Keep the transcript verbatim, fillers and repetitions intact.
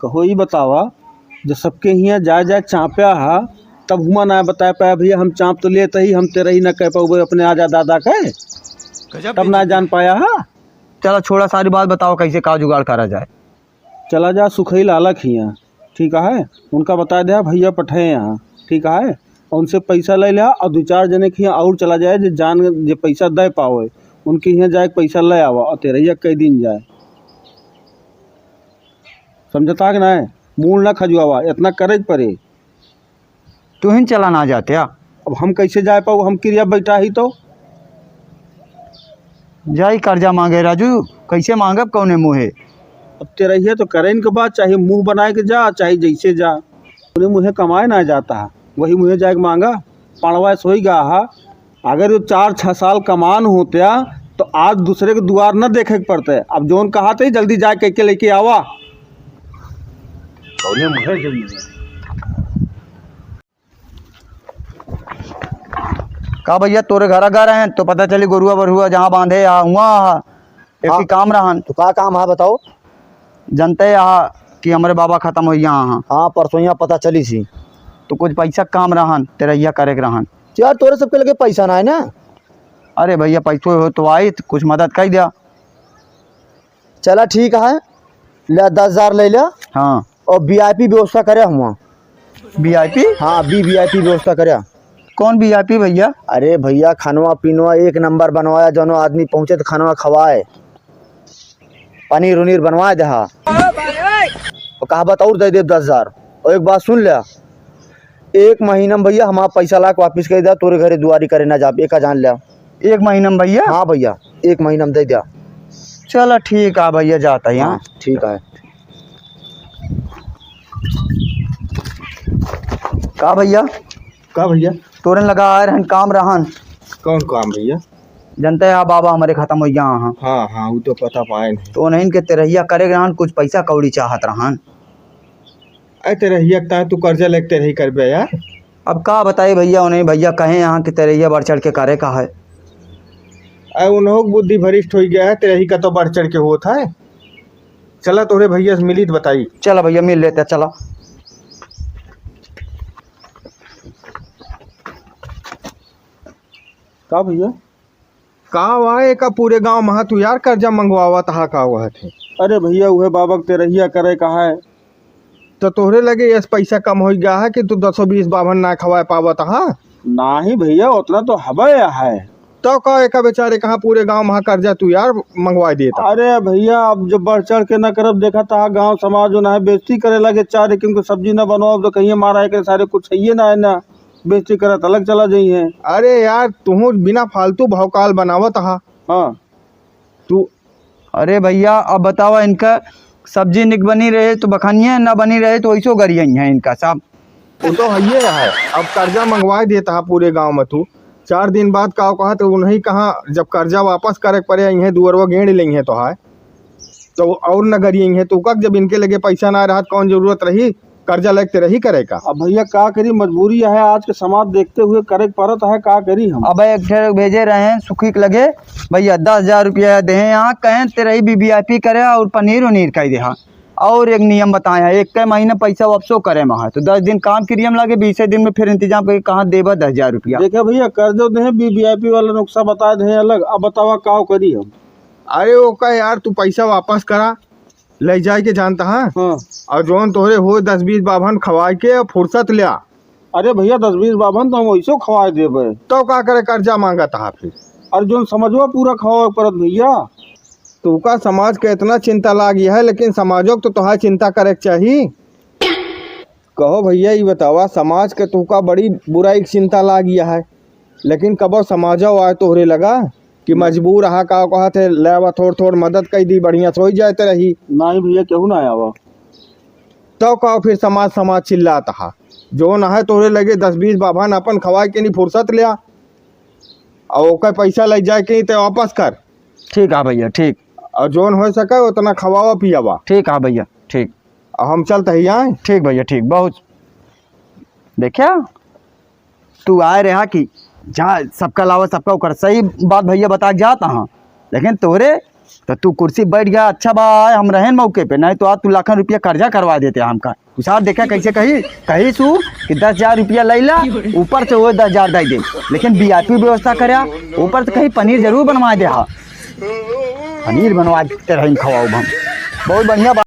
कहो, ई बतावा, जब सबके हियाँ जाए जाए चाँप्या हा, तब हुआँ ना बताए पाया भइया, हम चाँप तो लेत ही, हम तेरही ना कह पाउबे अपने आजा दादा के, गजब तब ना बेइज्जती। जान पाया हा। चला छोड़ा सारी बात, बतावा कैसे का जुगाड़ करा जाए। चला जा सुखई लाला के हियाँ, ठीक है, उनका बताए द्या भइया पठे यहाँ, ठीक है, और उनसे पैसा ले ल्या और दो चार जने के हियाँ और चला जाए, जे जान, जे पैसा दे पावे, उनके हियाँ जाए के पैसा ले आवा और तेरहिया कह दिन जाए। समझता कि नाहीं? मूड़ ना खजुआवा, इतना करे के पड़े। तुहिन चला ना जात्या। अब हम कैसे जाए पाऊ, हम किरिया बैठा ही तो। जाई कर्जा माँगे राजू, कैसे माँगब कौने मुँहे? अब तेरहिया तो करेन के बात, चाहे मुँह बनाए के जा, चाहे जैसे जा, उन्हें मुँहे कमाए ना जाता है, वही मुँहे जाए के माँगा। पड़वा सोई गा हा, अगर यो चार छह साल कमान होत्या, तो आज दूसरे के दुआर न देखे के पड़ते। अब जौन कहा थे, जल्दी जाए कह के लेके आवा। कौने मुँहे जइए? का भइया, तोरे घरा गए रहेन, तो पता चली गोरुआ बरहुआ जहाँ बाँधे, आ हुआँ हा। एक हाँ। काम रहन। तो का काम है, बताओ? जनते हा कि हमरे बाबा खतम होइ गया हा। हाँ, परसों यहाँ पता चली सी। तो कुछ पैसा काम रहन, तेरहिया करे के रहन। यार, तोरे सबके लगे पैसा ना है ना? अरे भइया, पैसो हो तो आई, तो कुछ मदद कइ द्या। चला ठीक है, ले दस हजार ले ले। हाँ। और VIP व्यवस्था करे हुआँ। VIP? हाँ, V VIP व्यवस्था करे। कौन VIP भइया? अरे भइया, खनवा पीनवा एक नंबर बनवाया, जौनो आदमी पहुँचे तो खनवा खवाए। पनीर उनीर बनवाए देहा। और कहा बात और दे दे दस हजार। और एक बात सुन ले, एक महीना में भइया हमारा पैसा लाके वापिस कइ द्या, तोरे घरे दुआरी करे ना जाब, एका जान ले। एक महीना में भइया? हाँ भइया, एक महीना में दे द्या। चला ठीक है भइया, जाता ही, हाँ? हाँ, ठीक है। का भइया? का भइया? तोरन लगा आए रहन, काम रहन। कौन काम भइया? जनते हा बाबा हमरे खतम होइ गया हा। हाँ, हाँ, वो तो पता पाए नहीं। तो उन्हीं के तेरहिया करे रहन, कुछ पैसा कौड़ी चाहत रहन। अरे तेरहिया के ताहे तू कर्जा लेके तेरही करबे यार? अब का बताई भइया, उन्हीं भइया कहे यहाँ कि तेरहिया बढ़ चढ़ के करे का है। अरे उन्हों की बुद्धि भ्रष्ट होइ गया है, तेरही का तो बढ़ चढ़ के होत है। चला तोहरे भइया से मिली तो बताई। चला भइया मिल लेते, चला। का भइया? का वा, एका पूरे गाँव महा तू यार कर्जा मंगवावत हा का वह थे? अरे भइया, उहे बाबा के तेरहिया करे का है। तो तोहरे लगे यस पैसा कम होइ गया है कि तू दसो बीस बाभन ना खवाए पावत हा? नाही भइया, उतना तो हबे है। तो का एका बेचारे कहाँ पूरे गाँव महा कर्जा तू यार मंगवाए देता? अरे भइया, अब जब बढ़ चढ़ के ना करब, देखा था गाँव समाज जो ना है बेइज्जती करे लगे, चार एक इनको सब्जी ना बनवाओ तो कहिए मारा है कि सारे कुछ है ना है ना। बेइज्जती करत अलग चला जइहें। अरे यार, तुहूँ बिना फालतू भौकाल बनावत हा। हाँ। तू अरे भइया, अब बतावा, इनका सब्जी निक बनी रहे तो बखानिए, ना बनी रहे तो ऐसो गरियइहें इनका सब। वो तो हइये है, अब कर्जा मंगवाए देता हा पूरे गाँव में तू। चार दिन बाद का कहत उन्हीं कहाँ, जब कर्जा वापस करे के पड़े, इहें दुअरवा गेड़ लेइहें तो है। तो और न गरियइहें, तो कक जब इनके लगे पैसा ना रहत, कौन जरूरत रही कर्जा लेके तेरही करे का? अब भइया का करी, मजबूरी है, आज के समाज देखते हुए करे के पड़त है, का करी हम? अब एक ठे भेजे रहे हैं सुखी के लगे, भइया दस हजार रुपया देहे यहाँ, कहें तेरही VIP करे और पनीर उनीर कइ देहा। और एक नियम बताए हैं, एक के महीने पैसा वापसो करे में है, तो दस दिन काम किरियम लागे, बीसे दिन में फिर इंतजाम करके कहाँ देबा दस हजार रुपया। देखे भइया, कर्जो देहे, VIP वाला नुक्सा बताए देहे अलग। अब बतावा का करी हम? अरे ओका यार, तू पैसा वापस करा, ले जाए के जानता है। हाँ। और जौन तोहरे हो दस बीस बाभन खवाए के फुर्सत ल्या। अरे भइया, दस बीस बाभन तो हम वैसो खवाए देबे। तो का करे, कर्जा मांगत हा फिर? अरे जौन समझवा पूरा खवावे परत भइया। तोका समाज के इतना चिंता लागी है, लेकिन समाजो के तो तोहार चिंता करे के चाही। कहो भइया, ई बतावा, समाज के तोका बड़ी बुराई के चिंता लागी है, लेकिन कबो समाजो आए तोहरे लगा कि मजबूर हा, का कहत है, ले आवा, थोड़ थोड़ मदद कइ दी, बढ़िया से होइ जाए तेरही। नाही भइया, केहू ना आवा। तो का फिर समाज, समाज चिल्लात हा, जौन है तोहरे लगे दस बीस बाभन अपन खवाए के नहीं फुर्सत ल्या, और ओकर पैसा ले जाए के नहीं ते वापस कर। ठीक है भइया, ठीक। और जौन हो सके उतना खवावा पियावा। ठीक है भइया, ठीक। अब हम चलत ही आए। ठीक भइया, ठीक। बहुत देखा, तू आए रहा कि जहाँ सबका लावा, सबका ओकर। सही बात भइया बता के जात हा, लेकिन तोहरे तो तू कुर्सी बैठ गया, अच्छा बा, हम रहेन मौके पे, नहीं तो आज तू लाखन रुपया कर्जा करवा देते हमका। तू सार देखा कैसे कही, कही सू कि दस हजार रुपया लैला, ऊपर से वो दस हजार दे दे, लेकिन वीआईपी व्यवस्था करया, ऊपर से कहीं पनीर जरूर बनवा दे हा, पनीर बनवा के रही खवाओ हम। बहुत बढ़िया बात।